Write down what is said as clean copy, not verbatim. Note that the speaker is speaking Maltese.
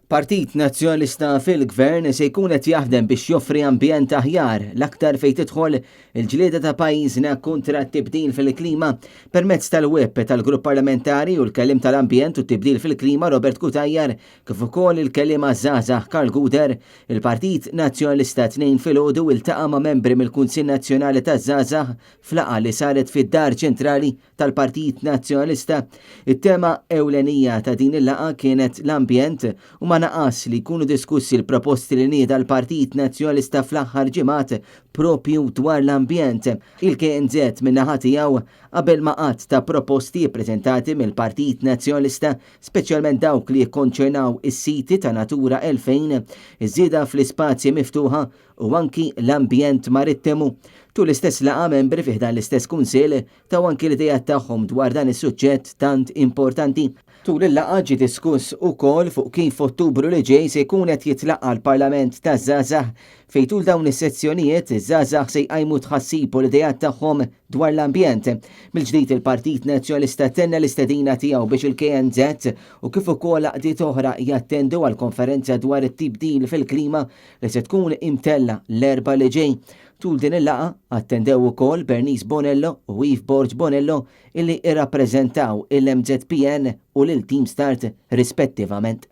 Partit Nazzjonalista fil-Gvern se jkun qed jaħdem biex joffri ambjent aħjar, l-aktar fejn tidħol il-ġlieda ta' pajjiżna kontra t-tibdil fil-klima. Permezz tal-whip tal-Grupp Parlamentari u l-Kelliem tal-Ambjent u t-Tibdil fil-Klima Robert Cutajar, kif ukoll il-Kelliem għaż-Żgħażagħ Karl Gouder, il-Partit Nazzjonalista t-Tnejn filgħodu iltaqa' ma' membri mill-Kunsill Nazzjonali taż-Żgħażagħ f'laqgħa li saret fid-Dar Ċentrali tal-Partit Nazzjonalista. It-tema ewlenija ta' din il-laqgħa kienet l-ambjent u ma naqas li jkunu diskussi l-proposti li nieda l-Partit Nazzjonalista fl-aħħar ġimgħat propju dwar l-ambjent. Il-KNŻ min-naħa tiegħu qabel ma' għadd ta' proposti ppreżentati mill-Partit Nazzjonalista, speċjalment dawk li jikkonċernaw is-siti ta' Natura 2000, iż-żieda fl-ispazji miftuħa u anki l-ambjent marittimu. Tul l-istess laqgħa membri fi ħdan l-istess kunsill taw anki l-ideat tagħhom dwar dan is-suġġett tant importanti. Tul il-laqgħa ġie diskuss ukoll fuq kif f'Ottubru li ġej se jkun qed jitlaqqa' l-Parlament taż-Żgħażagħ fejn tul dawn is-sezzjonijiet iż-żgħażagħ se jqajmu t-tħassib u l-ideat tagħhom dwar l-ambjent. Mill-ġdid il-Partit Nazzjonalista tenna l-istedina tiegħu biex il-KNŻ u kif ukoll għaqdiet oħra jattendu għall-konferenza dwar it-tibdil fil-klima li se tkun imtella' l-Erbgħa li ġej. Tul din il-laqgħa attendew ukoll Bernice Bonello u Eve Borg Bonello illi irrappreżentaw il-MZPN u lil Team Start rispettivament.